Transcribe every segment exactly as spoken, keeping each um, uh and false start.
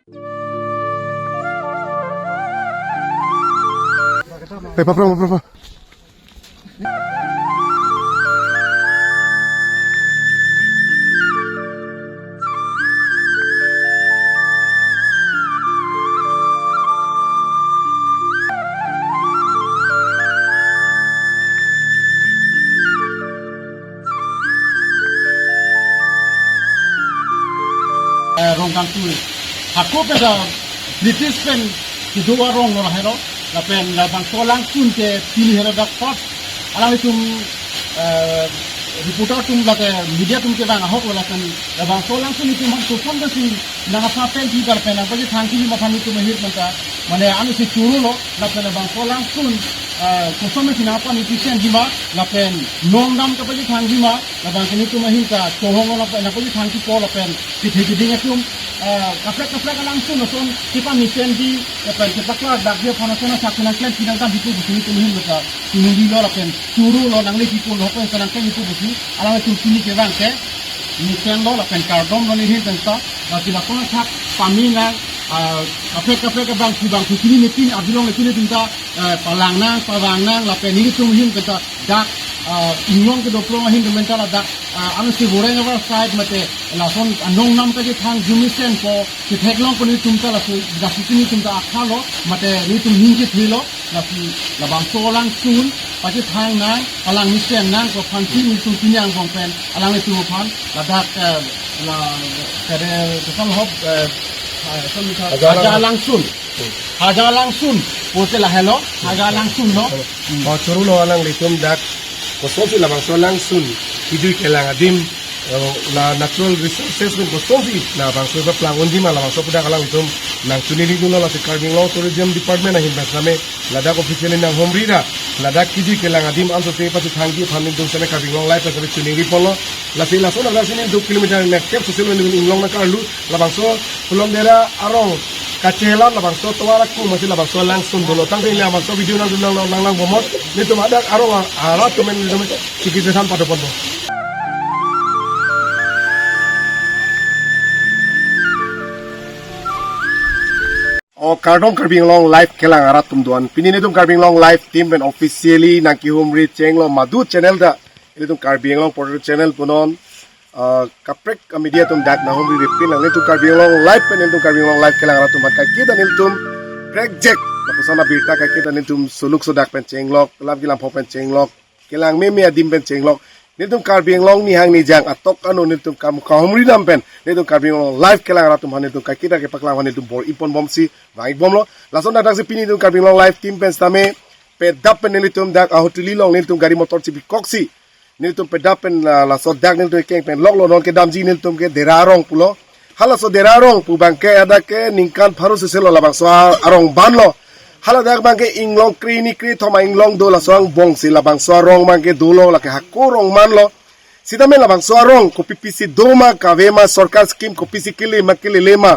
Eh, papra, papra, papra. Eh, Rongkangtui. Hako pen ta British pen kedo arong lo lahelo. Lapen labangso alangsun ke pini helo dak pot. Alanglitum, eh, reporter atum lake media atum kevang ahok lo lapen labangso alangsun itum aphan koson koson nangpha pen thipar pen nangpachethang thipar aphan itum ahirjume ta. Mane ansi churu lo lapen labangso alangsun, eh, koson koson nangpani pisen thipar lapen nongdam kapachethang thipar. Labang ke nelitum ahin ta chohong lo lapen nangpachethang thipar lapen kethe keding atum, ah, kaprek kaprek alangsun ason kepamesen di lapen kepaklardakji aphan ason asak nangklem pinang dam hipu busi nelitum ahin ta chunuri lo lapen churu lo nangle hipu lo pen nangklem hipu busi alangtum pini kevang ke mesen lo lapen kardom lo neli ahin ta lasi lason asak pami nang, ah, kaprek kaprek abang kubang kutini nelitum abilong nelitum ta, eh, palang nang pavang nang lapen nelitum ahin ta dak, ah, inglong kedo prong ahin kemen ta ladak, ah, ansi Goreng Avar side mate lason anong nam kachethang jumisen po ketheklong ko nelitum ta laso dak pini nelitum ta akha lo mate nelitum ning kethe lo lasi labangso alangsun pachethang nang palang mesen nang ko aphansi nelitum pini angbong pen alanglitum aphan ladak, eh, la kere kesal hop, eh, eh, Haja Haja Alangsun. Haja Alangsun. Haja Alangsun. Pusi lahelo. Haja Alangsun lo. Oh, churu lo alanglitum dak. Kosonsi labangso alangsun. Kidui kelang adim. Eh, la natural resources pen kosonsi labangso paplang unji ma labangso pudak alanglitum nangchuningri dunlo lasi Karbi Anglong Tourism Department ahin pen same ladak officially nanghumri ra. Ladak kidui kelang adim anso te pachethangji aphan nelitum same Karbi Anglong Live pen same chuningri ponlo. Lasi lason adak si nelitum kilometer nek kep soselo nelitum inglong nangkarlu. Labangso Hulomdera arong kachelam labangso tovar akum masi labangso alangsun dolo. Tangte labangso video nang lang lang lang bomot. Nelitum adak arong arat kemen nelitum chiki chesan padoponpo. O kardom Karbi Anglong Live kelang arat atum doan. Pini nelitum Karbi Anglong Live team pen officially nangkehumri chenglo madu channel ta. Nelitum Karbi Anglong Portal channel punon, ah, kaprek a media atum dak nanghumri ripin lang nelitum Karbi Anglong Live pen nelitum Karbi Anglong Live kelang arat atum aphan kaiketa nelitum prekjak lapuson abirta kaiketa nelitum suluk sodak pen chenglok, lam kilam pho pen chenglok, kelang meme adim pen chenglok. Nelitum Karbi Anglong nihang nijang atok ano nelitum kam kahumri dam pen nelitum Karbi Anglong Live kelang arat atum aphan nelitum kaiketa kepaklang aphan nelitum bor-i ponbomsi vang-ik bomlo. Lason dak si pini nelitum Karbi Anglong Live team pen sitame pedap pen nelitum dak Ahutuli along nelitum gari motor chibikoksi nelitum pedap pen, ah, laso dak nelitum keng pen loklo non kedamji nelitum ke Dera Arong pulo. Halaso Dera Arong pu abangke hadak ke ningkan pharo seselo labangso a-, arong banlo. Haladak abangke inglong kre-ni krethom a-inglong do laso angbongsi labangso arong abangke dolo lake hako arong manlo. Sitame labangso arong kopi pisi doma kave ma sorkar scheme kopisi kele ma kelele ma.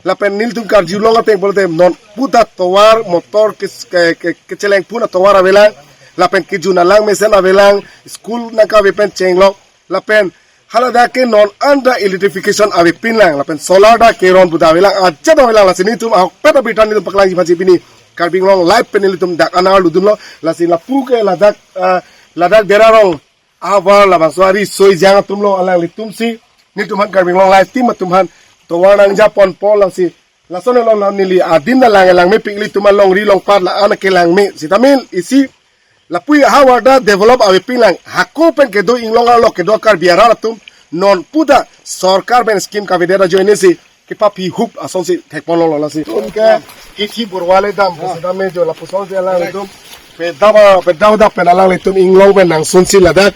Lapen nelitum karjulong ateng pulote non puta tovar motor ke, ke, ke, kecheleng pun atovar avelang. Lapen kejun alang mesen avelang. School nangkave pen chenglok. Lapen haladak ke non anta electrification avepin lang. Lapen solar ta keron puta avelang. Ajat avelang lasi nelitum ahokpet abirta nelitum paklangji aphansi pini Karbi Anglong Live pen nelitum dak anar ludunlo. Lasi lapu ke ladak, ah, ladak Dera Arong ahavar labangso ari soi jang atumlo alanglitumsi nelitum aphan Karbi Anglong Live team atum aphan tovar nangjaponpo lasi lason along neli adim ta lang langmepik ilitum alongri longpat la-an kelang me sitame isi lapu ahavar ta develop avepin lang hako pen kedo inglong arlo kedo Karbi arat atum non puta sorkar pen scheme kavedet ajoinesi kepaphi hup asonsi thekponlonglo lasi. Itum ke Hithi Borwa le dam, ah, sitame jo lapusonsi alanglitum pedap, pedap dap pen alanglitum inglong pen nangsunsi ladak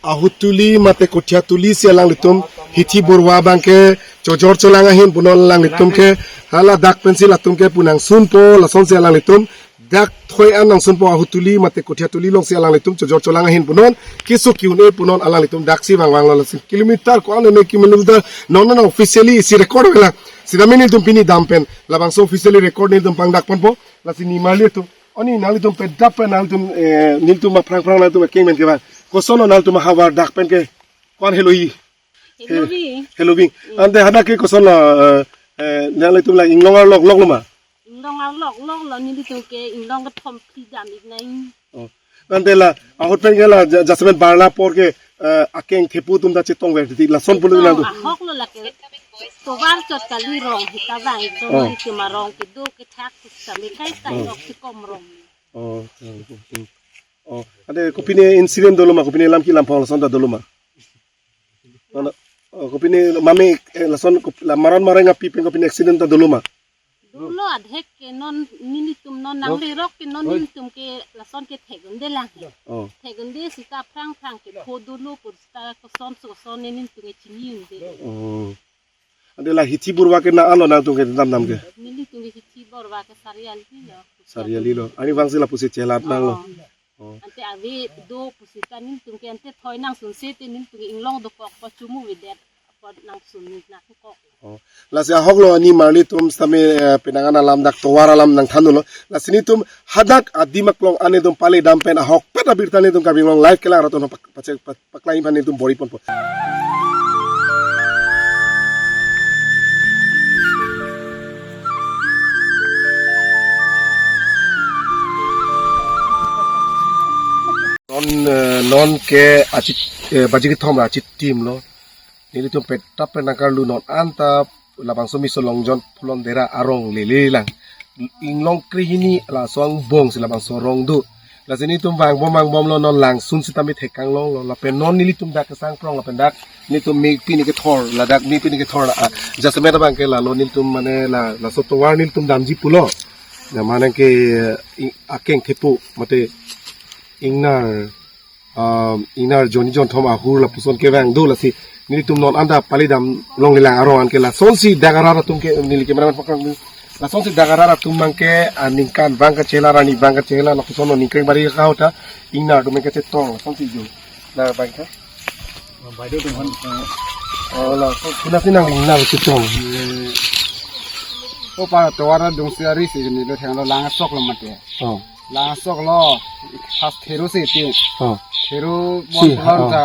Ahutuli mate Kothiatuli si alanglitum Hithi Borwa abangke chojor cholang ahin punon alanglitum ke haladak pensi latum ke pu nangsunpo lasonsi alanglitum dak thoi an nangsunpo Ahutuli mate Kothiatuli alongsi alanglitum chojor cholang ahin punon keso ki-un-e punon alanglitum daksi vangvanglo lasi kilometer ko-an ne kilometer non non officially isi record avelang. Sitame nelitum pini dam pen labangso officially record nelitum pangdakponpo lasi nimarli atum. Oni nanglitum pedap pen nanglitum, eh, nelitum aphrang phrang nanglitum akeng pen kevang. Kosonlo nanglitum ahavar dak pen ke ko-an helohi. Heloving. Heloving. Mm. Ante hadak ke kosonlo, eh, Eh, nanglitum la inglong arlok lok lo ma? Inglong arlok lok lo, nelitum ke inglong kethom phli dam-ik nang. Oh. Ante la ahut pen ke la ja-, jasemet barla apor ke, eh, akeng thepo atum ta chetong ver titi lason pulo nang tu. Ahok lo lake. Tovar chot kali rong hita bang, Oh. nelitum arong kedo kethak sami kai tai Oh. ok si kom rong. Oh, oh, oh, oh. Oh, ante kopine incident dolo ma, kopine lam ki lam phong lason ta dolo ma? Mana, oh, kopine mame, eh, lason kop-, la maran maran api pen kopine accident ta dolo ma? Dolo adhek ke non nelitum non nang Dolo. lerok ke non Dolo. nelitum ke lason ke thek-un-e lang. Oh. Thek-un-e sita phrang phrang ke pho dolo pu sita koson so koson nelitum ke chini-un-e. Oh. Ante la Hithi Borwa ke nang anlo nangtum kedam dam ke? Nelitum ke Hithi Borwa ke Sariali lo. Sariali lo. Arnivang si lapusi chelat nanglo. Oh. Oh. Ante ave do pusi ta nelitum ke ante thoi nangsun seta nelitum ke inglong dokok pa chumu vedet apot nangsun nangkok. Oh. Lasi ahok lo ani marli atum sitame, eh, penang an alam dak tovar alam nangthan lo. Lasi nelitum hadak adim aklong an nelitum pale dam pen ahokpet abirta nelitum Karbi Anglong Live kelang arat atum pak-, pachek-, pak-, paklang iphan nelitum bor-i ponpo. Non, eh, non ke achit, eh, baji kethom ra achit tim lo. Nelitum petap pen nangkarlu non anta labangso Miso Longjon Phulondera arong lele lang. Inglong krehini laso angbong si labangso arong do. Lasi nelitum vangbom vangbom lo non langsun sitame thekang longlo. Lapen non nelitum dak kesang prong lapen dak nelitum me pini kethor, ladak me pini kethor la, ah, jasemet abang ke lalo nelitum mane la, laso tovar nelitum damji pulo. Na mane ke, eh, i-, akeng thepo mate ingnar, ah, ingnar jonni jonthom ahur lapuson kevang do lasi nelitum non anta pale dam longle lang arong an ke lasonsi dak arat atum ke neli cameraman paklang. Lasonsi dak arat atum abang ke, ah, ningkan abang kachelar, arnivang kachelar, lapuson lo ningkan bari kahota ingnar atum ke chetong lasonsi jo. Na abang ke? Baideo atum aphan, eh, Oh, la, ko-, konatsi nang ingnar chetong? Eh, o pa tovar adungsi ari si neli thenglo lang asok lo mate. Oh. Lang asok lo, pas thero si ti. Oh. Thero Si, bon pulang oh. ta.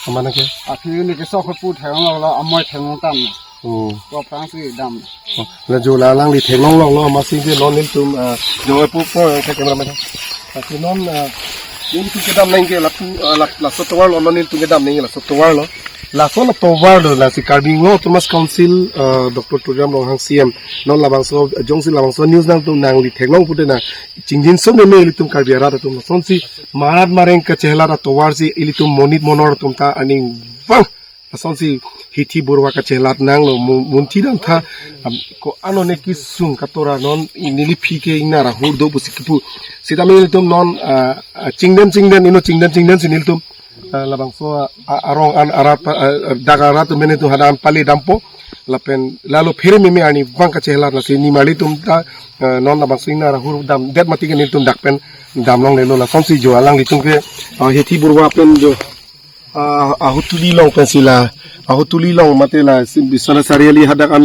Amana ke? Aphi ni kesok pu thenglo lo, amoi thenglo tam. Oh. Ko prang si dam. Oh. La jo la alangli theklong longlo, amatsi ke non nelitum, ah, jo pu po ke cameraman. Lasi non, ah, nelitum kedam nang ke lapu, ah, la, laso tovar lo non nelitum kedam nang ke laso tovar lo. Laso la tovar lo, lasi Karbi Anglong Autonomous Council, ah, Doctor Tuliram Ronghang C M. Non labangso, jongsi labangso news nangtum nangli theklong pute na chingjinso meme ilitum Karbi arat atum. Lasonsi marat mareng kachelat atovar si ilitum monit monor atum ta arnivang lasonsi Hithi Borwa kachelat nanglo mu-, munthi damtha, am, ko-an one kesung katora non i neli aphi ke ingnar ahur do pusi kipu. Sitame nelitum non, ah, ah, chingden chingden ino chingden chingden si nelitum, ah, labangso, ah, arong an arat, ah, ah, dak arat atum nelitum hadak an pale dampo. Lapen lalo phere meme arnivang kachelat lasi nimarli atum ta, ah, non labangso ingnar ahur damdet mati ke nelitum dak pen dam longlelo lasonsi jo alanglitum ke, ah, Hithi Borwa pen jo ah, Ahutuli along pensi la, Ahutuli along mate la, si Biswanath Chariali hadak an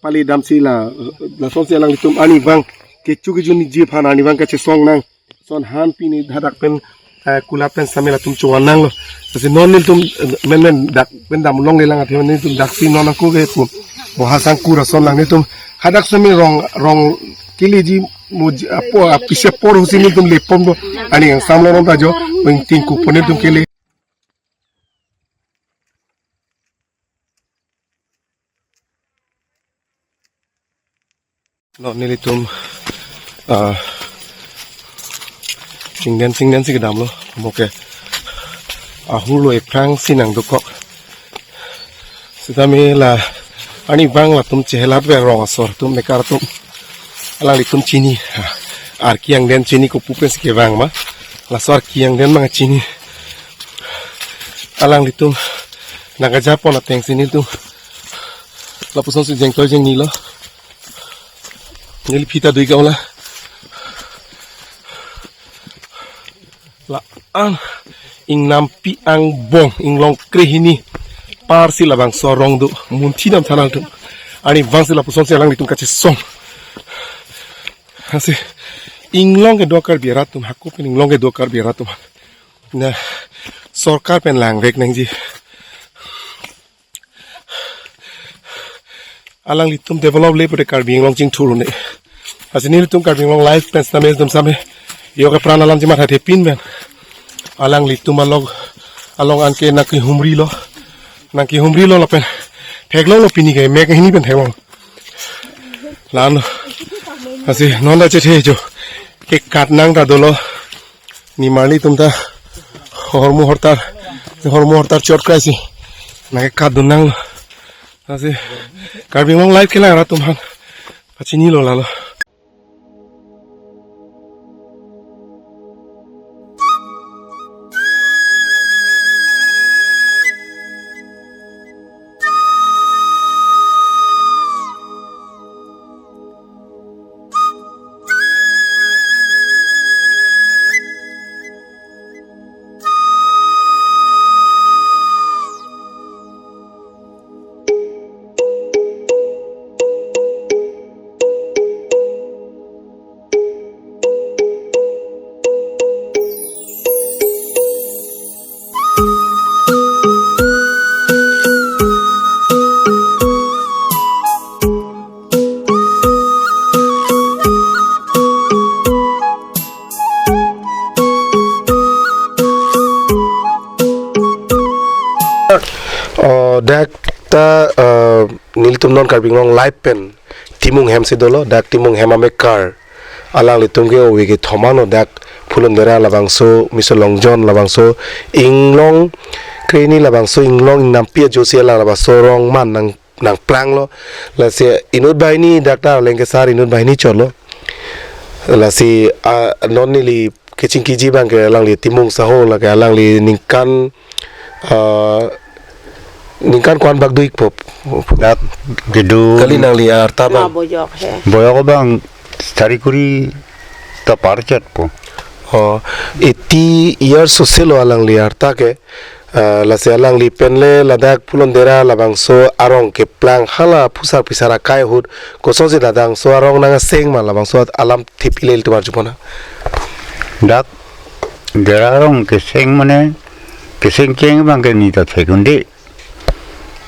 pale damsi la, lasonsi alanglitum arnivang kecho kejunji aphan arnivang kachesong nang. Son han pini hadak pen, eh, kulat pen sitame latum chovan nanglo. Lasi non nelitum, eh, men men dak pen dam longle lang athe nelitum daksi non ako ke pu. Boha sangkur ason lang nelitum hadak sitame rong, rong keleji muji apo, apisi apor husi nelitum lepom do. Arni yang samlo non ta jo, wing tingku pon nelitum kele. Non nelitum, ah, chingden chingden si kedamlo, mo ke ahur lo ephrangsi nangdokok. Sitame la arnivang latum chelat ve rong asor atum mekar atum. Alanglitum chini. Arki angden chini kopu pensi kevang ma. Laso arki angden abang chini. Alanglitum nangkajapon atengsi nelitum lapusonsi jengtoi jengnilo. Neli aphi ta dui kaula. La-an ingnampi angbong inglong krehini parsi labangso arong do munthi damtha nangtum. Arnivangsi lapusonsi alanglitum kachesong. Lasi inglong kedo Karbi arat atum hako pen inglong kedo Karbi arat atum. Na sorkar pen langvek nangji. alanglitum develop le pute Karbi Anglong chingthur un-e. Lasi nelitum Karbi Anglong Live pen sitame dum same yok apran alam chimatha thepin pen alanglitum along, along anke nangkehumrilo, nangkehumrilo lapen theklonglo, pini ke mek hini pen theklong. Lalo. Lasi non ta chethe jo kekat nang ta dolo. Nimarli atum ta hormu hortar, hormu hortar chot krai si nangkekat dun nanglo. Lasi Karbi Anglong Live kelang rat atum aphan pachinilo lalo. Oh, dak ta, eh, nelitum non Karbi Anglong Live pen Timung hem si dolo, dak Timung hem amekar alanglitum ke ove kethom anlo, dak Phulondera labangso, Miso Longjon labangso, inglong kreni labangso, inglong ingnampi ajosi alang labangso arong man nang, nangplanglo. Lasi inut banghini dak ta arleng kesar inut banghini chotlo. Lasi, ah, non neli kechingkiji abang ke alangli Timung Saho, lake alangli ningkan, ah, ningkan ko-an bak do-ikpo? Dak kedo kali nangli arta abang? Boyok he. Boyok abang sari kuri ta parchetpo. Oh, eighty years sose lo alangli arta ke. Ah, lasi alangli pen le ladak Phulondera labangso arong keplang hala phusar phisar akai ahut kosonsi labangso arong nang aseng ma, labangso alam thepi le ilitum arju pon nang. Dak Dera arong keseng mane keseng cheng abang ke ne ta thek un-e.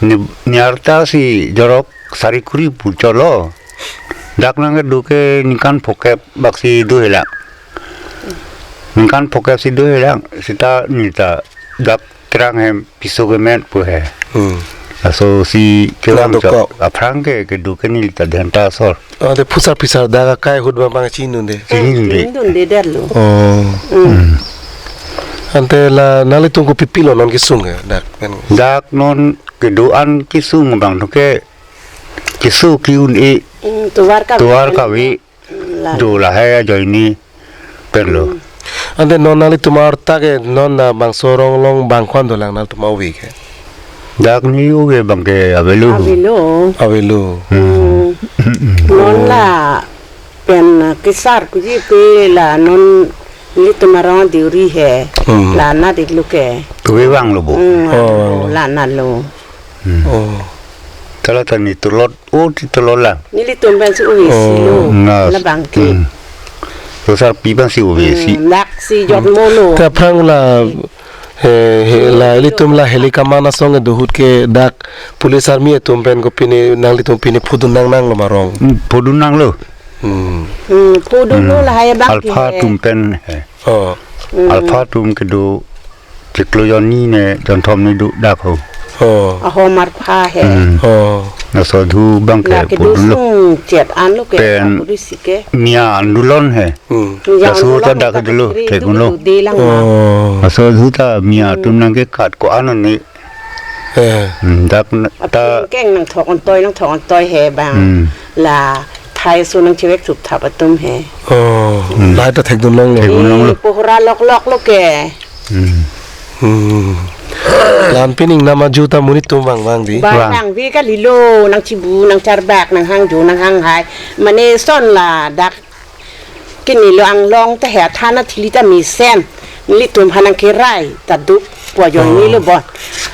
Ne, ne arta si jorok sari kuri pu chotlo. Dak nangkedo ke ningkan phokep bak si do helang. Ningkan phokep si do helang. Seta ne ta dak kerang hem piso kemet pu he. Hmm. Laso si kerang dokok. Aphrang ke kedo ke neli ta dhenta asor. Oh, de phusar phisar dak akai ahut abang abang chinidunde. Chinidunde. Chinidunde detlo. Oh. Hmm. Ante la nanglitum kopi pilo non kesung ke dak pen? Dak non kedo-an kesung abang to ke keso ke-un-e. Hmm, tovar kave. Tovar kave. Hmm, la. Do lahai ajoine penlo. Hmm. Ante non nanglitum arta ke non labangso arong along bang ko-an dolang nanglitum ove ke? Dak ne ove abang ke avelo. Avelo. Avelo. Hmm. Hmm. Non la pen kesar kuji pe la non nelitum arong diuri he. Hmm. La anat-iklo ke. Ove vanglo bo. Hmm, oh, la anatlo. Hmm. Oh. Tala ta ne tulot, oh, ti tulot lang. Nelitum pensi ove silo. Oh. Na, labang ke. Hmm. Tosarpi pensi ove si. Hmm, lak si jotmolo. Te aphrang la, he, he, la ilitum la Heli Kaman asong kedo ahut ke dak police army atum pen ko pine nanglitum pine phodun nang nanglo ma arong? Hmm, phodun nanglo. Hmm. Hmm, phodunlo. Hmm. Lahai abang Alpha ke he. Atum pen he. Oh. Hmm. Alpha atum kedo chiklo jon hini ne jon thom ne do dak ho. Oh. Ahom arpha he. Hmm. Oh. Laso adhu abang ke la kedo phodunlo. Sungchet anlo ke pen apolisi ke. Mia andolon he. Hmm. Mia andolon ta dak ta dolo, kekri thek dolo. Dolo de lang ma. Oh. Laso adhu ta mia atum nangkekat ko-an ne. Eh. Hmm, dak na, ta apin keng nangthok-ontoi, nangthok-ontoi he abang. Hmm. La thai aso nangchevek thupthap atum he. Oh, hmm. Lahai ta thekdun longlo. Thekdun longlo. Eh, pohora lokloklo ke. Hmm. Hmm. La-an pining nama juta monit atum vang vang dei. Vang. Vang vangve kalilo, nangchibu, nangcharbak, nanghangjo, nanghanghai. Mane son ladak kenelo anglong ta he, athan athili ta mesen. Nelitum aphan nangkerai ta duk pu ajoinelo bon.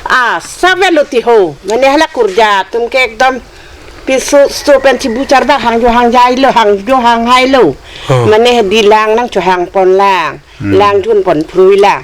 Ah, save lo ti ho. Mane hala kurja atum ke ekdom piso sto pen chibu charbak, hangjo hangjailo, hangjo hanghailo. Oh. Mane hedi lang nangchohang pon lang. Hmm. Lang jun pon phrui lang.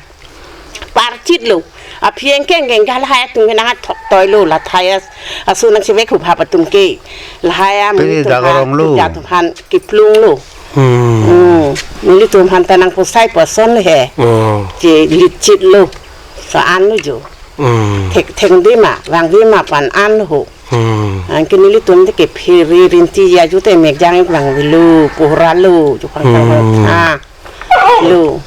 Parchitlo. Aphi engkeng keng ga lahai atum ke nangthok toilo, lahai as-, asu nangchevek hubhap atum ke. Lahai am Pini tum dagarong lo. Tuja tum aphan kiplung lo. Hmm. Hmm. Nelitum aphan ta nangpusai puson he. Oh. Che litchit lo. So an lo jo. Hmm. Thek thengdima, vangdima pu an an ho. Hmm. Anke nelitum te ke phiri rinti ya ju te mekjang vangvelo, pohra lo, ju khang khang Hmm. Ah. Lo.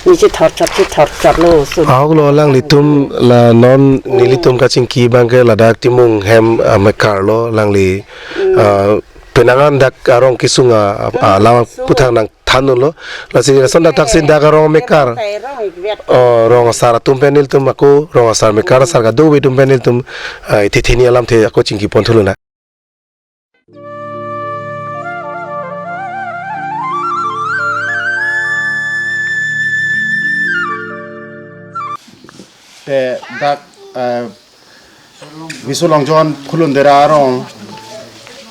Ni chethor chot, chethor chot lo. So. Ahok lo alanglitum la non nelitum kachingki abang ke ladak Timung hem, ah, mekar lo alangli, Hmm. ah, penang an dak arong kesung a, a, a, Hmm. lawan So. Puthak nangthan lo. Lasi lason dak taksi dak arong mekar. Rong ikvet. Oh, rong asar atum pen nelitum ako, rong asar mekar asar kadokave atum pen nelitum, ah, ithi thini alamthe ako chingki pon thulo na. Te dak, eh, Miso Longjon Phulondera arong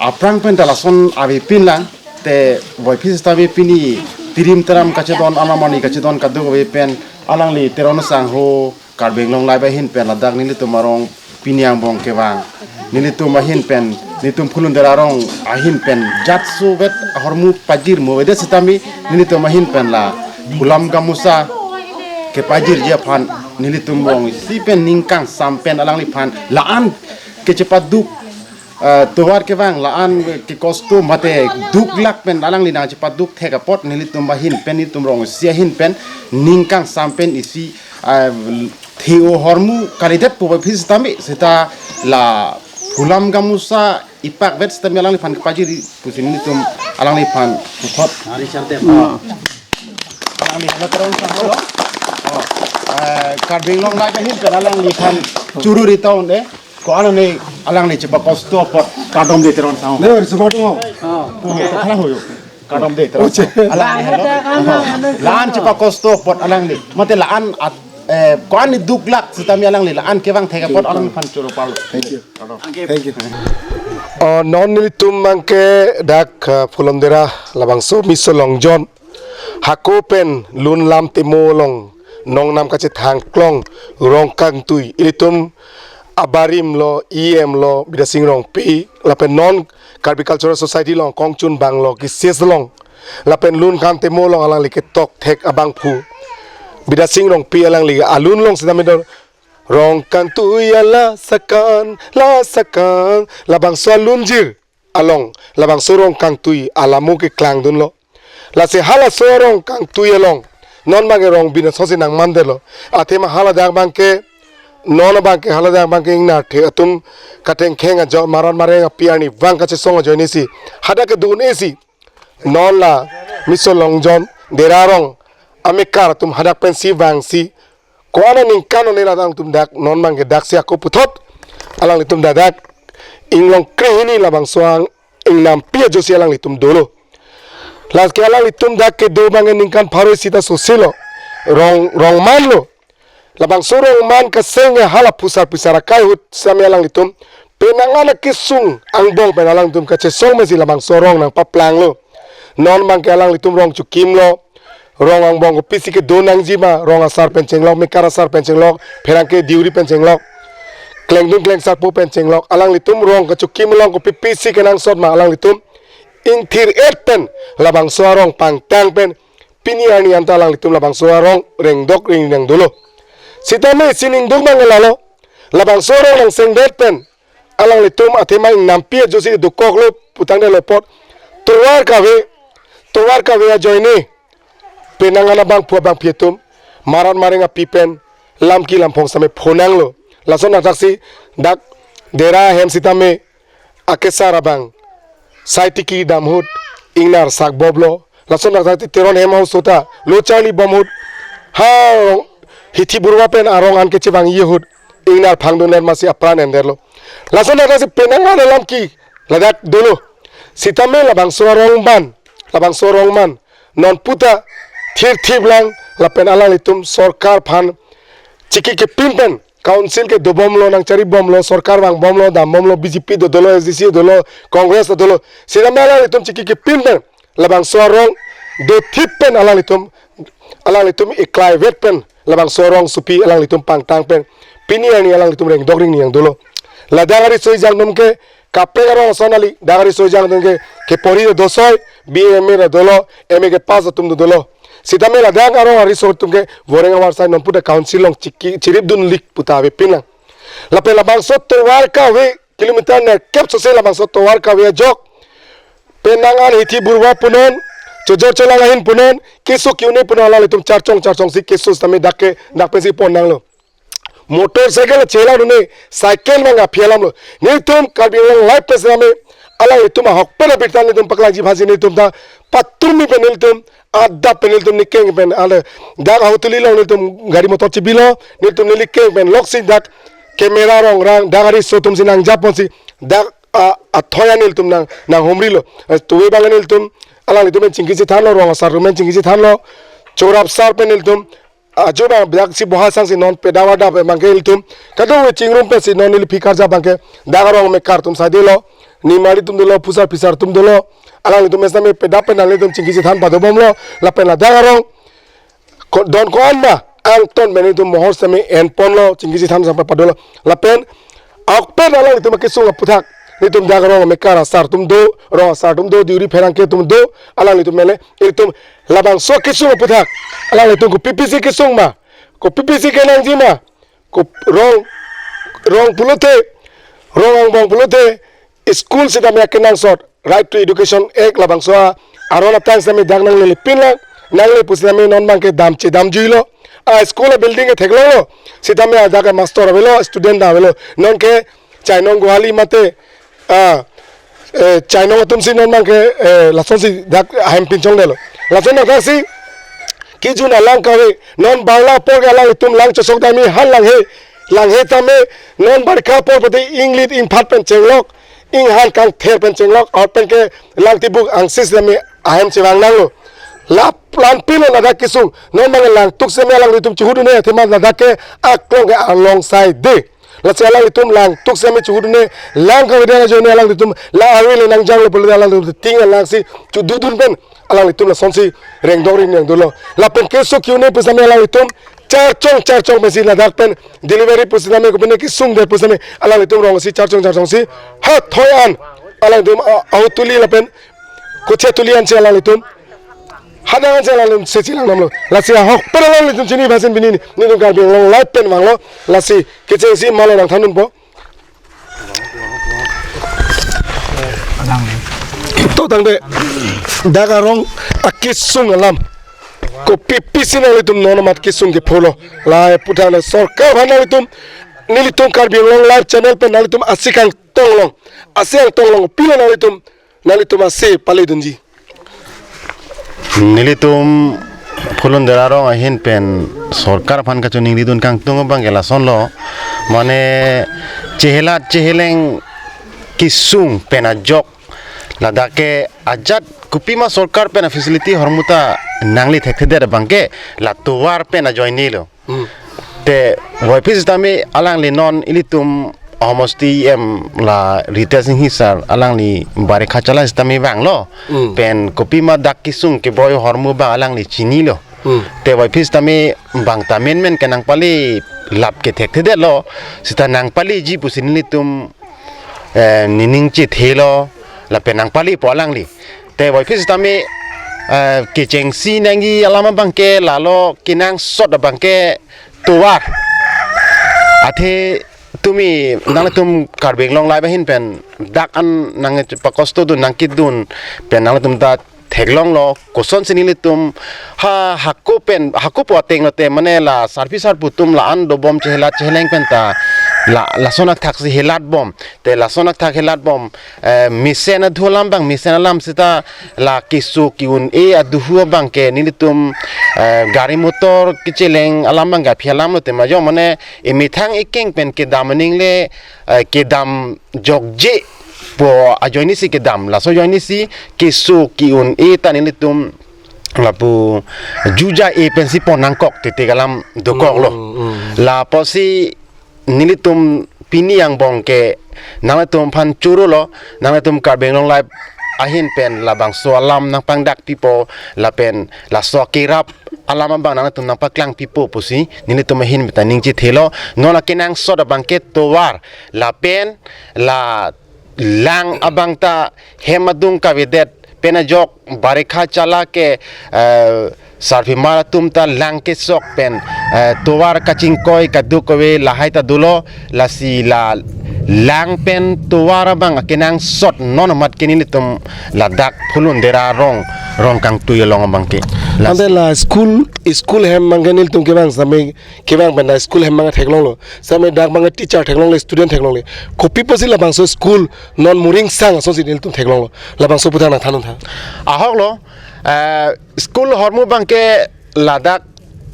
aphrang pen ta lason avepin lang, te voiphit sitame pini tirim teram kachedon, anam ani kachedon kadokave pen alangli Teron Sangho, Karbi Anglong Live ahin pen ladak nelitum arong pini angbong kevang. Nelitum ahin pen, nelitum Phulondera arong ahin pen jatso vet ahormu pajir mo vedet sitame nelitum ahin pen la Phulam Gamusa kepajirji aphan nelitum rong isi pen ning kangsam pen alangliphan la-an kechepaduk, eh, tovar kevang, la-an kekosto mate duklak pen alangli nangchepaduk thek apot nelitum ahin pen, nelitum rong isi ahin pen ning kangsam pen isi, eh, the-o ahormu kalidet pu voiphit sitame seta la Phulam Gamusa ipakvet sitame alangliphan kepajir pusi nelitum alangliphan puthot. Hari Santem. Ah. Alangli Teron Sangho lo. Oh. Eh, Karbi Anglong Live ahin pen alangliphan churu ri town de. Ko-an ne alangli chepakosto apot kardom de Teron Sangho. Ne, sebatung. Ah. Pu ke thana hoyo. Kardom de Teron Sangho. Alangli helo. La-an chepakosto apot alangli. Mate la-an at-, eh, ko-an ne duklak sitame alangli la-an kevang thek apot alangliphan churu palo. Thank you. Kardom. Thank you. Oh, non nelitum abang ke dak, ah, Phulondera labangso Miso Longjon hako pen lun lam temo along nongnam kachethang klong Rongkangtui ilitum abarim lo, E M lo, Bidasing Rongpi, lapen non Karbi Cultural Society along kongchun bang lo, kises along, lapen lun kan temo along alangli ketok thek abangphu Bidasing Rongpi alangli alun along sitame do Rongkangtui ala sakan, la sakan, labangso alunjir along, labangso Rongkangtui alamo keklangdun lo. Lasi halaso Rongkangtui along non abang ke rong bin asosi nangmandetlo. Athema haladak abang ke, non abang ke haladak abang ke ingnar the atum katengkheng ajo maran mareng api arni vang kachesong ajoine si hadak kedo-un-e si non la Miso Longjon Dera arong amekar atum hadak pensi vangsi ko-an aningkan one la alangtum dak non abang ke daksi ako puthot alanglitum dak dak inglong krehini labangso ang ingnampi ajosi alanglitum dolo. Lake alanglitum dak kedo abang ke ningkan pharo isi ta soselo. Rong, rong man lo. Labangso rong man kaseng ke hala phusar phisar akai ahut sitame alanglitum penang an akesung angbong pen alanglitum kachesong mesi labangso rong nangpaplang lo. Non abang ke alanglitum rong chokim lo. Rong angbong kopisi kedo nangji ma, rong asar pen chenglok, mekar asar pen chenglok, pherangke diuri pen chenglok, klengdun klengsarpo pen chenglok, alanglitum rong kachokim along kopipisi kenangsot ma alanglitum ingthir-et pen labangso arong pangtang pen pini arni anta alanglitum labangso arong rengdok rengni nangdolo. Sitame isi ningduk abang ke lalo, labangso arong nangsengdet pen alanglitum athema ingnampi ajosi dokoklo putangdetlo apot tovar kave, tovar kave ajoine penang an abangphu abangphi atum maran mareng api pen lamki lamphong sitame phonanglo. Lason dak taksi dak Dera ahem sitame akesar abang sai tiki dam ahut ingnar sak boblo. Lason dak taksi Teron hem ahut sota lo charli bom ahut ha rong hithi burwa pen arong an kechevangji ahut ingnar phangdundet masi apran endetlo. Lason dak taksi penang an alamki ladak dolo. Sitame labangso arong man, labangso arong man non puta thirthip lang lapen alanglitum sorkar aphan chiki kepin pen council kedobomlo, nangcharibomlo, sorkar vangbomlo, dambomlo, B J P dodolo, S D C dolo, Congress dodolo. Sitame alanglitum chiki kepin pen labangso arong dothip pen alanglitum, alanglitum iklaivet pen labangso arongsopi alanglitum pangtang pen pini arni alanglitum rengdok ring nang dolo. Ladak ariso ejang atum ke kaprek arong ason kali, dak ariso ejang atum ke, ke pori do dosoi, B A M A do dolo, M A ke pass atum do dolo. Sitame ladak arong ariso atum ke voreng avarsai non puta council along chiki, chirip dunlik puta avepin lang. Lapen labangso tovar kave kilometer nerkep sose labangso tovar kave ajok. Penang an hithi burwa punon, chojor cholang ahin punon, keso ke-un-e punon alanglitum charchong charchongsi keso sitame dak ke, dak pensi pon nanglo. Motorcycle chelang dun-e, cycle abang aphi alamlo. Nelitum Karbi Anglong Live pen sitame, alanglitum ahokpet abirta nelitum paklangji aphansi nelitum ta patumi pen nelitum adap pen nelitum nekeng pen ale dak Ahutoli along nelitum gari motor chibilo, nelitum neli keng pen loksi dak camera rongrang, dak ariso atumsi nangjaponsi dak a, athoi an nelitum nang, nanghumrilo. Eh, tuwe abang nelitum alanglitum pen chingki chethanlo, rong asar atum pen chingki chethanlo, chorap sar pen nelitum ajo abang biak si boha sangsi non pedap adap abang ke nelitum kadokave chingrum pensi non neli aphi karja abang ke dak arong mekar atum saidelo, nimari atum dolo, phusar phisar atum dolo, alanglitum sitame pedap pen nanglitum chingki chethan padobomlo. Lapen ladak arong ko-, don ko-an ma angton pen nelitum mohor sitame enponlo, chingki chethan sang papadolo. Lapen ahokpet alanglitum akesung aputhak, nelitum dak arong mekar asar atum do, rong asar atum do, diuri pherangke atum do, alanglitum mele, ilitum labangso akesung aputhak alanglitum kopi pisi kesung ma, kopi pisi kenangji ma, ko rong, rong pulote, rong angbong pulote, school sitame akenangsot, Right to Education Act labangso a, aron atang sitame dak nanglepin lang, nangle pu sitame non abang ke dam chedamjuilo. A school a building ke theklonglo, sitame adak ke master avelo, student ta avelo. Non ke chainong gohali mate, ah, eh, chainong atumsi non abang ke, eh, lasonsi dak ahem pinchongdelo. Lason adaksi kejun alang kave, non bangla apor ke alanglitum lang chosok dami han langhe, langhe tame, non barikha apor pati inglit ingphat pen chenglok, inghan kangther pen chenglok, ahut pen ke lang tibuk angsis tame ahem chevang nanglo. La plan pilo ladak kesung, non abang langtuk sitame alanglitum chuhudun-e, athema ladak ke aklong ke arlong saide. Lasi alanglitum langtuk sitame chuhudun-e, lang kave ajoine alanglitum la ave le nangjanglo pulote alanglitum ting alangsi chududun pen alanglitum lasonsi rengdok ring nang dolo. Lapen keso ke-un-e pu sitame alanglitum charchong charchong pensi ladak pen delivery pu sitame kopine kesung det pu sitame alanglitum rongsi charchong charchongsi ha athoi an alanglitum a-, Ahutoli lapen Kochitoli ansi alanglitum hadak ansi alanglitum sechi lang namlo. Lasi ahokpet alanglitum chini aphansi pini nelitum Karbi Anglong Live pen vanglo. Lasi kechengsi malo nangthandunpo. To tangte dak arong akesung alam kopi pisi nanglitum non amat kesung kepholo. La aputhak na sorkar aphan nanglitum, nelitum Karbi Anglong Live channel pen nanglitum asi kangtonglong, asi kangtonglong pilo nanglitum, nanglitum asi paledunji. Nelitum Phulonjara arong ahin pen sorkar aphan kachiningrindun kangtung abang ke lasonlo, mane chehelat cheheleng kesung pen ajok ladak ke ajat kopima sorkar pen a-facility ahormu ta nangle thekthedet abang ke la tovar pen ajoinelo. Hmm. Te voiphit sitame alangli non ilitum ahomosti E M la Ritesh Enghi sir alangli barikha chala sitame vanglo. Hmm. Pen kopima dak kesung keboi ahormu abang alangli chinilo. Hmm. Te voiphit sitame bang ta menmen ke nangpale lap ke thekthedetlo. Sita nangpaleji pusi nelitum, eh, nening chethelo lapen nangpalepo alangli. Te voiphit sitame, eh, kechengsi nangji alam abang ke lalo kenangsot abang ke tovar. Athe tumi nanglitum Karbi Anglong Live ahin pen dak an nangpakostodun nangkidun pen nanglitum ta theklonglo kosonsi nelitum ha hako pen hako pu ateng lote mane la sarpi sarpo atum la-an dobom chehelat cheheleng pen ta la lason athaksi helatbom. Te lason athak helatbom, eh, mesen adhu alam abang, mesen alam seta la keso ke-un-e adhu abang ke nelitum, eh, gari motor kecheleng alam abang ke aphi alamlo tema jo mane emethang ekeng pen kedam aning le, eh, kedam jokje pu ajoinesi kedam, laso ajoinesi keso ke-un-e ta nelitum lapu juja-e pensi pon nangkok titi kalam dokoklo. Mm, mm. Lapusi nelitum pini angbong ke nanglitum aphan chorolo, nanglitum Karbi Anglong Live ahin pen labangso alam nangpangdak pipo lapen laso kerap alam abang nangtum nangpaklang pipo pusi nelitum ahin pen ta ningje thelo. Non akenangsot abangke tovar lapen la lang abang ta hem adung kavedet pen ajok barikha chala ke, eh, sarpimar atum ta lang kesok pen, eh, tovar kachingkoi kadokave lahai ta dolo. Lasi la lang pen tovar abang akenangsot non amat ke nelitum ladak Phulun Dera rong, rong kangtui along abangke. Las- Ante la school, school hem abangke nelitum kevang sitame, kevang pen la school hem abang theklonglo. Sitame dak abangke teacher theklongle, student theklongle. Kopi pusi labangso school non Moringsang asonsi nelitum theklonglo. Labangso aputhak nangthan-un tha. Ahoklo, eh, school ahormu abangke ladak,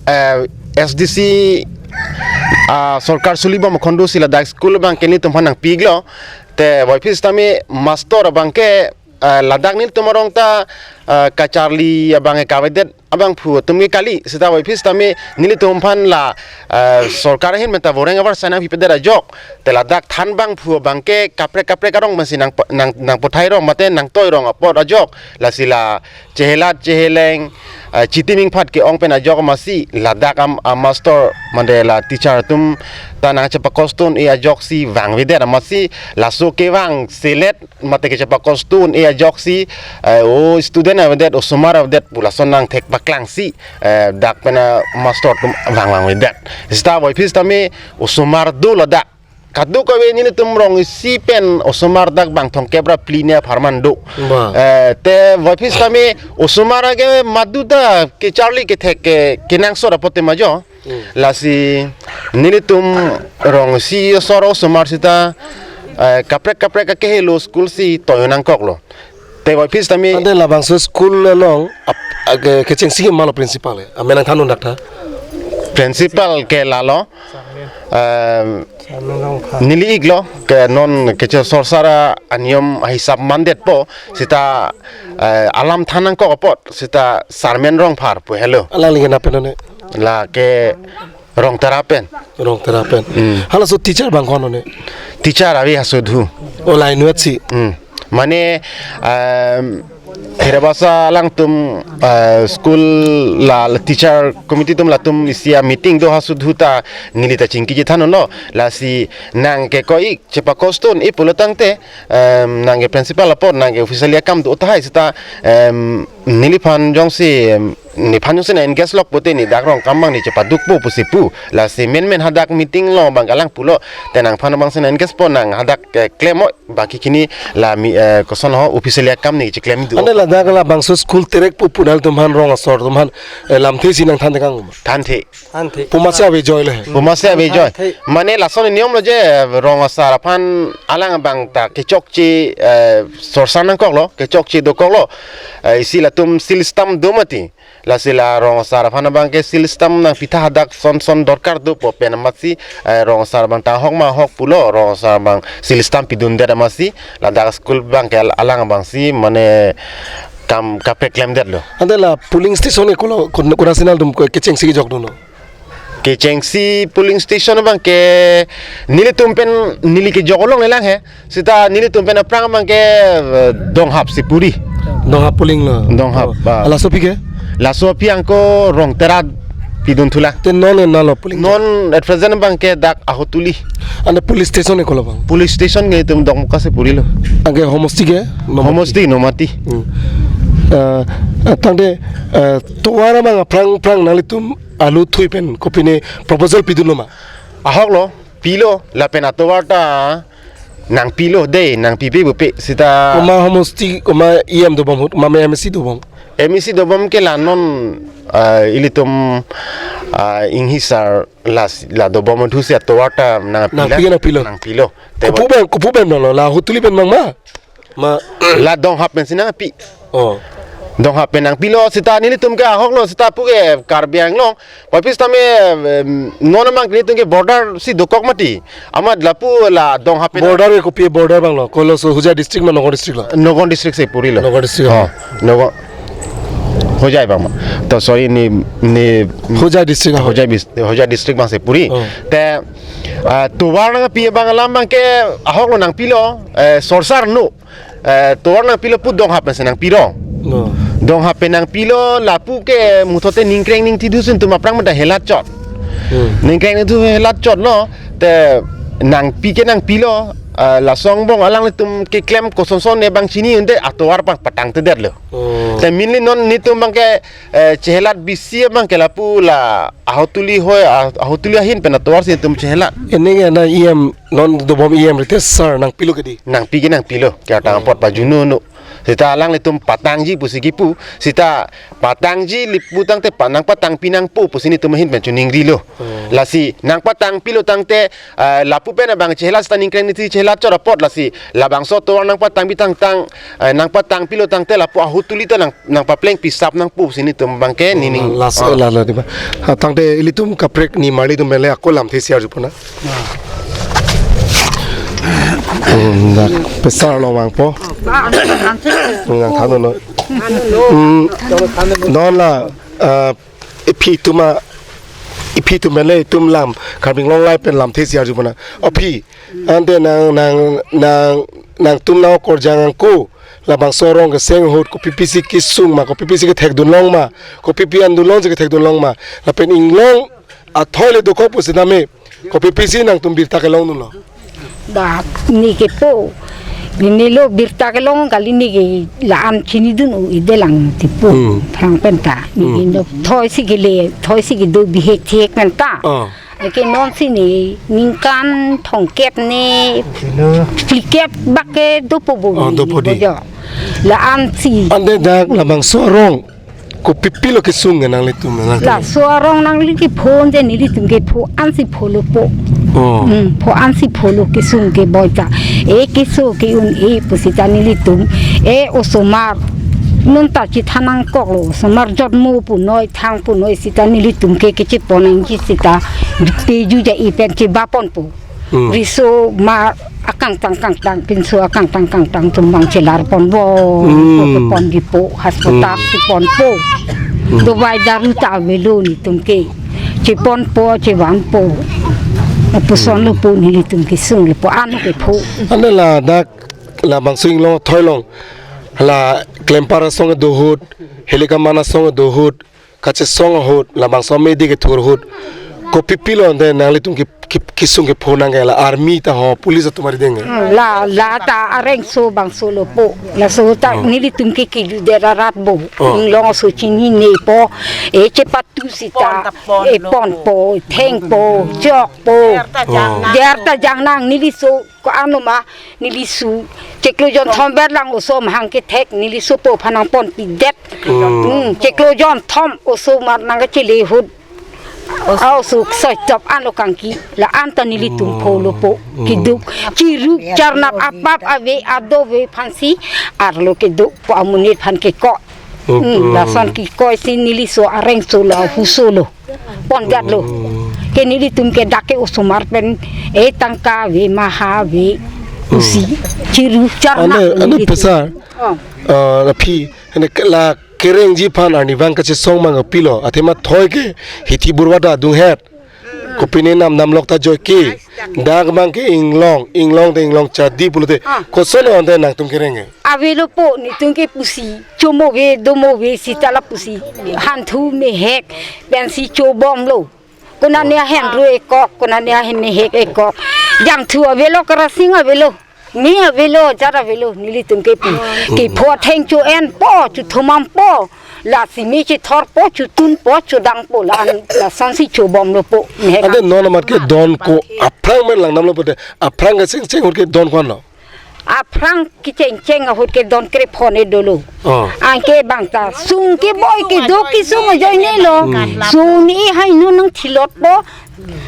eh, S D C, ah, sorkar sulibom akhondu si ladak school abangke nelitum aphan nangpi-iklo. Te voiphit sitame master abangke, eh, ladak nelitum arong ta, eh, kacharli abang kavedet abangphu atum ke kali, sita voiphit sitame nelitum aphan la, eh, sorkar ahin pen ta voreng avar sai nangpipedet ajok. Te ladak than abangphu abangke kaprek kaprek arong masi nang, nang, nangpathai rong mate nangtoi rong apot ajok. Lasi la chehelat cheheleng, eh, chitiming phat ke-ong pen ajok amatsi ladak am, a master mande la teacher atum ta nangchepakostun-e ajoksi vangvedet amatsi laso kevang selet mate kechepakostun-e ajoksi, eh, o student avedet, osomar avedet pu lason nangthek paklangsi, eh, dak pen a master atum vangvangvedet. Sita voiphit sitame osomar do ladak. Kadokave nelitum rong isi pen osomar dak bang thomkep ra phli ne apharman do. Ba. Eh, te voiphit sitame osomar ke madu ta kacharli kethek ke, kenangsot apot te ma jo. Hmm. Lasi nelitum rong isi asor osomar sita, eh, kaprek kaprek akehelo school si toi nangkoklo. Te voiphit sitame ante labangso school along ap-, ag-, kechengsi ke malo principal ke. Amen nangthan-un dak tha. Principal ke lalo. Em, neli-iklo ke non kecho sorsar aniyom ahisap mandetpo sita, eh, alam than nangkok apot sita Sarmen Rongphar pu helo. Alangli ke nangpen one? Lake Rongtera pen. Rongtera pen. Hmm. Halaso teacher abang ko-an one? Teacher ave Hasodhu. O, la inutsi. Hmm. Mane, em, Kherabasa alangtum, eh, school la, la teacher committee atum latum isi a-meeting do Hasodhu ta neli ta chingki chethan-unlo. Lasi nang ke ko-ik chepakostun-e pulo tangte, em, nang ke principal apot nang ke officially akam do tahai sita, em, neliphan jongsi, em, nephan jongsi nang-engage lokpo te ne dak rong akam abang ne chepadukpo pusi pu. Lasi menmen hadak meeting along abang alang pulo, te nangphan abangsi nang-engage po, nang hadak, eh, klem-o, baki kini la mi, eh, koson ho officially akam ne cheklem do. Ante ladak labangso school terek pu pu nangtum aphan rong asor atum aphan, eh, lamthe si nangthan tekang ma? Thanthe. Thanthe. Pu amatsi ave joi le. Pu amatsi ave joi. Thanthe. Mane lason niyom lo je, eh, rong asar aphan alang abang ta kechokche, eh, sorsar nangkoklo, kechokche dokoklo. Eh, isi latum seal stamp do mati. Lasi la rong asar aphan abangke seal stamp nangpitha hadak son son dorkar dopo pen amatsi, eh, rong asar abang ta ahok ma ahok pulo, rong asar abang seal stamp pidundet amatsi, ladak school abangke al-, alang abangsi mane kam kaprek klemdetlo. Ante la polling station ke kolo, kun-, kuna sinal atum ko kechengsi kejokdunlo? Kechengsi polling station abangke nelitum pen neli kejok along lelang he. Sita nelitum pen aphrang abangke, eh, Donghap si puri. Donghap polling lo. Donghap, oh, ah. Laso aphi ke? Laso aphi angko Rongtera pidun thulang. Te non e nalo polling? Non at present abangke dak Ahotuli. Ante police station ke kolo abang? Police station ke itum Dokmoka si purilo. Anke homosti ke? Nomati. Homosti Nomati. Hmm. Eh, eh, tangte, eh, tovar abang aphrang aphrang nanglitum alu thui pen kopine proposal pidunlo ma? Ahoklo, pilo, lapen atovar ta nangpilo de, nangpipe bupe, sita. Koma homosti, koma E M dobom ahut, koma M A C dobom? M A C dobom ke la non, ah, ilitum, ah, Inghi sar la, la dobom ahut si atovar ta nangpi la. Nangpi ke nangpilo? Nangpilo. Te kopu bo- pen, kopu pen lo, la Ahotuli pen abang ma? Ma la Donghap pensi nangpi. Oh. Donghap pen nangpilo sita nelitum ke ahoklo sita pu ke Karbi Anglong. Voiphit sitame, em, non abang nelitum ke border si dokok mati. Amat lapu la Donghap pen. Border ke kopi border abang lo? Kolo so Hojai district ma Nagaon district lo? Nagaon district si purilo. Nagaon district. Oh, Nagaon. Hojai abang ma. To sorry ne, ne Hojai district, ah. Hojai bis-, Hojai district abang si puri. Oh. Te, ah, tovar nangpi abang alam abangke ahoklo nangpilo, eh, sorsar no. eh, tovar nangpilo pu donghap pensi nangpirong. Oh. Donghap pen nangpilo lapu ke muthote ningkreng ningthidun si netum aphrang mata helat chot. Hmm. Ningkreng ningthidun helat chotlo te nangpi ke nangpilo, eh, laso angbong alanglitum keklem kosonson ne bang chini unde atovar pang patangtedetlo. Oh. Te mili non netum bang ke, eh, chehelat bisi abang ke lapu la ahutuli hoi, ah, ahutuli ahin pen atovar si netum chehelat. Ini ke na E M non dobom E M Ritesh sir nangpilo ke dei. Nangpi ke nangpilo, ke atang apot pajunu nu. Seta alanglitum patangji pusi kipu, seta patangji lapu tangte pa nangpatangpi nangpo pusi netum ahin pen chuningrilo. Oh. Lasi nangpatangpilo tangte, eh, lapu pen abang chehelat seta ningkreng ningthi chehelat chot apot lasi labangso tovar nangpatangpi tangtang, eh, nangpatangpilo tangte lapu ahutuli ta nang nangpaplengpi sap nangpo pusi netum bang ke nining. Last, oh, lalo dei ba. Ha, tangte ilitum kaprek ni marli atum pen le ako lamthe si arjupon nang. Hmm, dak pesar lo vangpo. Nang than lo. Hmm. Non la, eh, iphi atum a, iphi atum pen le itum lam, Karbi Anglong Live pen lamthe si arjupon nang. O phi, ante nang, nang, nang, nangtum nang okorjang ako, labangso arong keseng ahut kopi pisi kesung ma, kopi pisi kethekdun long ma, kopi pi andun long si kethekdun long ma, lapen inglong athoi le dokok pusi name, kopi pisi nangtum birta kelongdunlo? Dak ne kepo, ne lo birta kelong kali, ne ke la-an chinidun u-edelang tipo. Hmm. Phrang penta, ne ke, hmm, no thoi si kele, thoi si kedo bihek thek penta. Oh. Eke non si ne ningkan thomkep ne phlikep bak ke dopo bo. Oh, ne dopo dei. Bojo. La-an si. Ante dak labangso arong kopi pi lo kesung ke nanglitum nang. Laso arong nangli kepho te nelitum kepho an si pholo po. Oh. Hmm, pho an si pholo kesung ke boita. E keso ke-un-e pusita nelitum. E osomar. Non ta chethan nangkoklo. Osomar jotmo punoi thang punoi sita nelitum ke kechepon nangji sita. Te juja ipen chebaponpo. Hmm. Riso ma akangtang kangtang, pinso akangtang kangtang atum bang chelarponpo. Hmm. Ponji po, hospital, hmm, cheponpo. Hmm. Dawai daru ta avelo netum ke. Cheponpo, chevanpo. Lapuson, hmm, lo po nelitum kesung lo po, ano kepho. Ante ladak labangso inglong athoi along, la klempar asong kedo ahut, helikaman asong kedo ahut, kachesong ahut, labangso amedi kethur ahut, kopi pi lo ante nanglitum ke, ke, kesung kepho nang ke, la army ta ho, police atum ari deng ke? Hmm, la, la ta areng so bangso lo po. Laso ta, oh, nelitum ke kejut det arat bo. Oh. Inglong aso chininepo. E chepatu sita. Pon ta pon, e lo, ponpo, thengpo, chokpo. Der ta, oh, jang nang. Der ta jang nang, neliso ko-an ma neli su chiklo jonthom bet lang oso mahang kethek neli supo aphan nangponpidet. Hmm. Hmm, chiklo jonthom osomar nangkachele ahut. Oso. Aoso soi top anlo kangki la-an ta nelitum, hmm, pholo po. Hmm. Keduk chiruk charnap apap ave ado ave aphansi arlo keduk po amonit aphan keko. Hmm, hmm, lason kekoi si neliso areng so lo, huso lo. Pondetlo. Hmm. Ke nelitum ke dak ke osomar pen, e tangka ave, maha ave, hmm, pusi chiru charna. Ane, ane nelitum. Pesar. Oh. Ah, la phi, ane ke la kerengji aphan arnivang kachesong mang pilo, athema thoi ke, hithi burwa ta dunghet. Kopine nam namlok ta joike. Dak abang ke inglong, inglong te inglong chadi pulote. Ah. Koson ante nangtum kereng ke? Avelo po, netum ke pusi, chomo ave, domo ave, sita lapusi. Hanthu mehek, pensi chobomlo. Konane ahem ru ekok, konane ahem mehek ekok. Jangthu avelo, kerasing avelo. Ni avelo, jar avelo, nelitum ke pi. Hmm. Kepho atheng cho-enpo, chothomampo. Lasi me chethorpo, chotunpo, chodangpo, la, lasonsi chobomlo po. Mehek. Ante non amat ke don ko aphrang men lang namlo pote, aphrang kechengcheng ahut ke don ko-anlo? Aphrang kechengcheng ahut ke don krepho ne dolo. Oh. Anke bang ta sung keboi keduk kesung ajoine lo. Hmm. Sung ne hai nu nangthilotpo.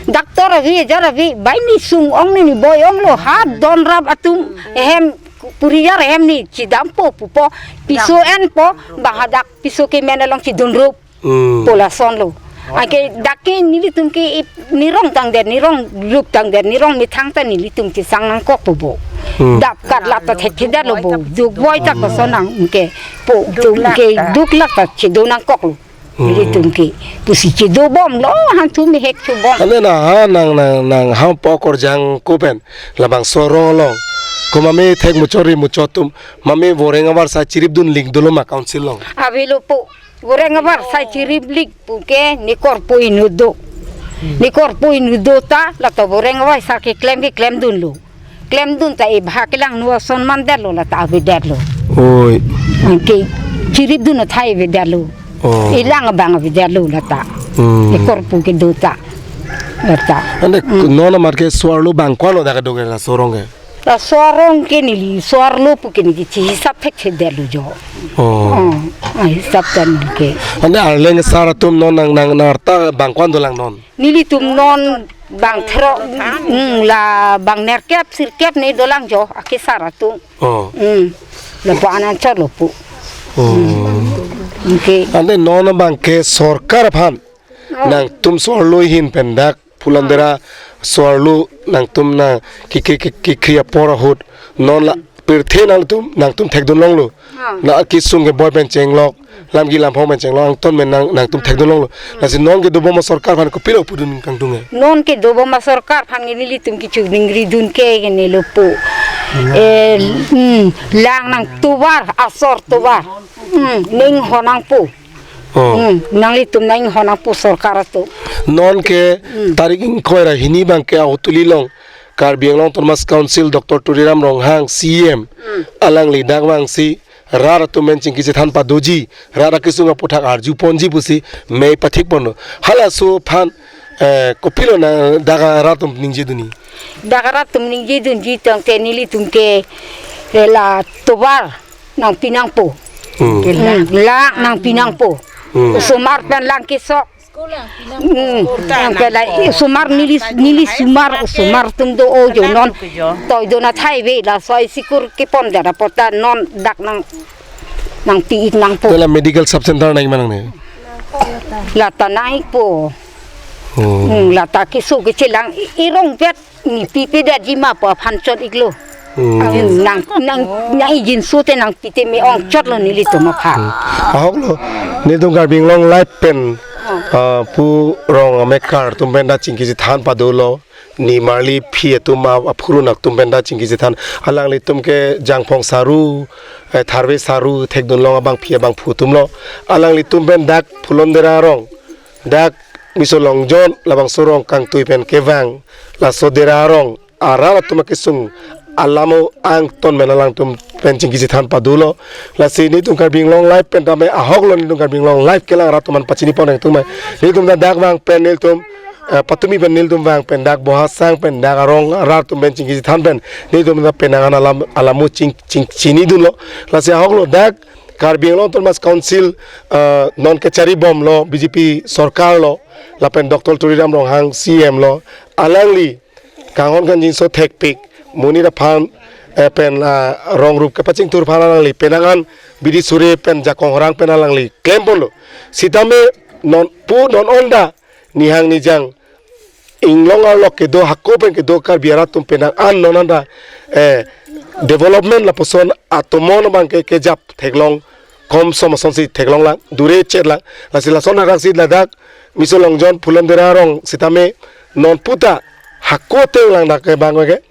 Doctor ave, jar ave, bai ne sung ong ne, ne boi onglo, ha don rap atum, ehem, purijar ehem ne chedampo pupo, piso enpo, bang hadak piso kemen along chedunrup. Hmm. Pu lasonlo. Anke dak ke nelitum ke ip-, nerong tangdet, nerong rup tangdet, nerong methang ta nelitum chesang nangkokpo bo. Hmm. Dap kat lap ta thekthe detlo bo. Duk boi ta koson nang ke. Po tum ke duk lak ta chedo nangkoklo. Hmm. Nelitum ke. Pusi chedobomlo, hanthu mehek chobom. Ane na, ha, nang, nang, nang, ha po okorjang ako pen. Labangso arong along. Ko mame thek muchot ri muchot atum, mame voreng avar sai chirip dun lik dolo ma council along? Avelo po. Voreng avar sai chirip lik pu ke ne korpo inut do. Ne korpo inut do ta, la to voreng avar sai keklem keklem dunlo. Klem dun ta e bha kelang nu ason mandetlo, la ta avedetlo. Oi. Anke chirip dun athai avedetlo. Oh. Elang abang avedetlo, la ta. Hmm. E korpo kedo ta. La ta. Ante Hmm. non amat ke so-arlo bang ko-an lo dak kedo ke laso arong ke? Laso arong ke neli so-arlo pu ke neli chihisap thekthedetlo jo. Oh. Oh, ah, hisap ta neli ke. Ante arleng asar atum non nang, nang, nang arta bang ko-an dolang non? Nelitum non bang throk, mm, la bang nerkep sirkep ne dolang jo, akesar atum. Oh. Mm. La po anan chotlo pu. Oh. Mm. Okay. Ante non abang ke sorkar aphan Oh. nangtum so-arlo ahin pen dak Phulandera so-arlo nangtum nang kekri, kekri, kekri apor ahut non la pirthe nangtum, nangtum thekdun longlo. Ah. La kesung keboi pen chenglok, lamgi lamphong pen chenglok, angton pen nang, nangtum thekdun longlo. Lasi non kedo bom asorkar aphan kopilo pudun kangtung e? Non kedo bom asorkar aphan ke nelitum kecho ningri dun ke ke nelo po. Eh, hmm, lang nangtovar, asor tovar. Hmm, ne inghon nangpo. Oh. Hmm, nanglitum ne inghon nangpo sorkar atum. Non ke Hmm. tarik ingkoi ra hini abang ke Ahutoli along Karbi Anglong Autonomous Council Doctor Tuliram Ronghang C E M Hmm. alangli dak vangsi rat atum pen chingki chethan padoji, rat akesung aputhak arju ponji pusi mei pathik ponlo. Halaso aphan, eh, kopilo nang dak rat atum ningje dunji? Dak rat atum ningje dunji tangte nelitum ke, eh, la tovar nangpi nangpo. Hmm. Hmm, lang nangpi nangpo. Hmm. Osomar pen lang kesok. Hmm, nangpi la, osomar neli, neli osomar, osomar atum do o jo non. Toi do na thai ave, laso isikur kepon dara pota non dak nang, nangpi-ik nangpo. Ante la medical sub center nangji ma nangne? La ta nangpo. Hmm. Hmm, la ta keso kechelang i-, irong vet. Ne pipe detji ma pu aphan chot-iklo. Hmm. Nang, nang, nang ijinso te nangpi te me-ong chotlo nelitum aphan. Hmm. Ahoklo, nelitum Karbi Anglong Live pen, Oh. ah, pu rong amekar atum pen ta chingki chethan padolo, nimarli aphi atum a-, aphurun atum pen ta chingki chethan. Alanglitum ke Jangphong Saru, eh, Tharve Saru, thekdun long abangphi abangphu atumlo. Alanglitum pen dak Phulandera arong, dak Miso Longjon, labangso arong kangtui pen kevang, laso Dera arong arat atum akesung alam angton pen alangtum pen chingki chethan padolo. Lasi nelitum Karbi Anglong Live pen tame ahoklo, nelitum Karbi Anglong Live kelang rat atum aphan pachini pon nangtum mai. Nelitum ta dak vang pen nelitum, eh, patumi pen nelitum vang pen dak Bohasang pen dak arong arat atum pen chingki chethan pen nelitum ta penang an alam, alamo ching, ching, chini dunlo. Lasi ahoklo dak Karbi Anglong Autonomous Council, eh, non kechari bomlo B J P sorkar lo, lapen Doctor Tuliram Ronghang C E M lo, alangli kanghon kangjinso thekpik, monit aphan, eh, pen, ah, rong rup kepachingthur aphan alangli penang an bidi suri pen jakong horang pen alangli klem ponlo. Sitame non pu non on ta nihang nijang inglong arlo kedo hako pen kedo Karbi arat atum penang an non an ta, eh, development lapuson atomon abang ke kejap theklong, kom som asonsi theklong lang, dure chet lang. Lasi lason harak si ladak Miso Longjon Phulandera arong sitame non puta hako te lang dak ke bang ke.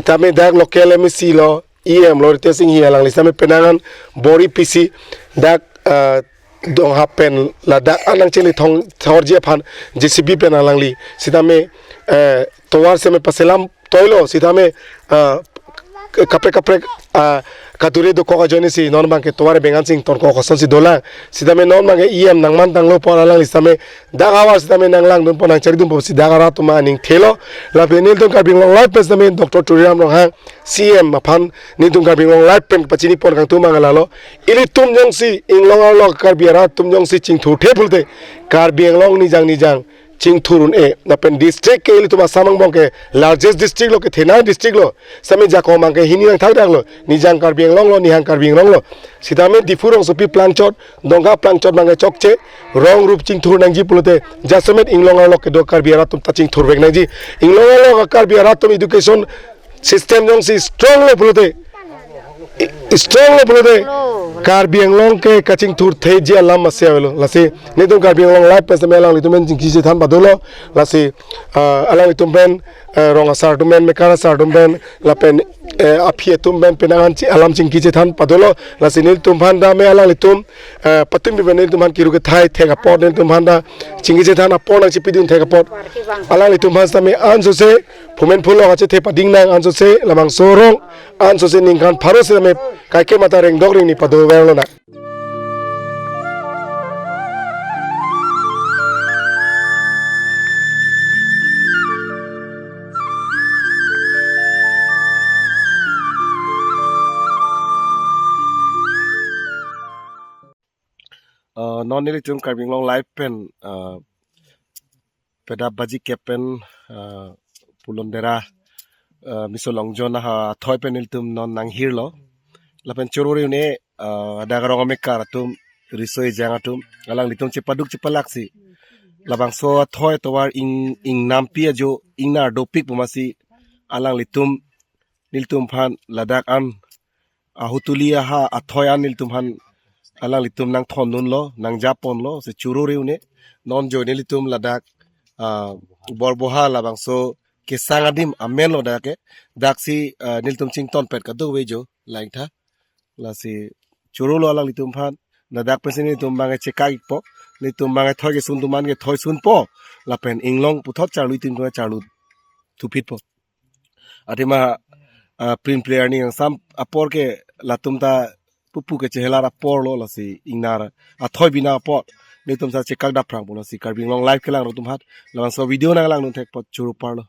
Tame dak local M A C lo, E M lo Ritesh Enghi alangli sitame penang an bor-i pisi dak, eh, donghap pen ladak anang chili thong thorji aphan J C B pen alangli sitame, eh, tovar seme paselam toilo sitame, eh, kaprek kaprek, eh, kadure dokok ajoine si non abang ke tovar bengan sing tonkok asonsi dolang. Sitame non abang ke E M nangman tanglo pon alangli sitame dak ahavar sitame nanglang dunpo nangchari dunpo si dak arat atum aning thelo. Lapen nelitum Karbi Anglong Live pen sitame Doctor Tuliram Ronghang C E M aphan nelitum Karbi Anglong Live pen pachini pon kangtum abang lalo. Ilitum jongsi inglong arlo Karbi arat atum jongsi chingthurthe pulote Karbi Anglong nijang nijang chingthur un-e. Lapen district ke ilitum Assam angbong ke largest district lo, kethenei district lo. Sitame jakong abang ke hini nangthakdak lo. Nijang Karbi Anglong lo, nihang Karbi Anglong lo. Sitame Diphu rongsopi plangchot, Dongka plangchot abang ke chokche, rong rup chingthur nangji pulote, jasemet inglong arlo kedo Karbi arat atum ta chingthurvek nangji. Inglong arlo Karbi arat atum education system jongsi strong lo pulote, i-, strong lo pulote, Karbi Anglong ke kachingthurtheji alam masi avelo. Lasi nelitum Karbi Anglong Live pen setame alanglitum pen chingki chethan padolo. Lasi, ah, alanglitum pen, eh, rong asar atum pen, mekar asar atum pen, lapen, eh, aphi atum pen penang an chi alam chingki chethan padolo. Lasi nelitum aphan ta me alanglitum, eh, patumi pen nelitum aphan kiru kethai thek apot nelitum aphan ta chingki chethan apot nangchipidun thek apot. Alanglitum aphan setame ansose phumen phulok achethe pading nang ansose labangso rong ansose ningkan pharo setame kaikema ta rengdok rengni pado verlo na. Uh, non nelitum Karbi Anglong Live pen, uh, pedap baji kep pen, uh, Pulondera, uh, Miso Longjon aha athoi pen nelitum non nanghirlo. Lapen choro riune, uh, adak arong amekar atum, riso ejang atum, alanglitum chepaduk chepalaksi labangso athoi tovar ing, ingnampi ajo ingnar dopik pu masi alanglitum nelitum aphan ladak an ahutuli aha athoi an nelitum aphan alanglitum nangthondunlo, nangjaponlo, si choro riune. Non jo nelitum ladak, ah, Borboha labangso kesang adim amenlo dak ke. Daksi, ah, nelitum chingtonpet kadokave jo, lain tha. Lasi chorolo alanglitum aphan, ladak pensi nelitum abang chekak-ikpo, nelitum abang thoi kesun atum an ke thoi sunpo, lapen inglong puthot charlu atum atum charlu thuphitpo. Athema, ah, print player ni angsam apor ke latum ta pupu ke chehelar aporlo, lasi ingnar athoi bina apor nelitum ta chekak dapprangpo. Lasi Karbi Anglong Live kelang atum aphan labangso video nanglangdun thek apot choro parlo.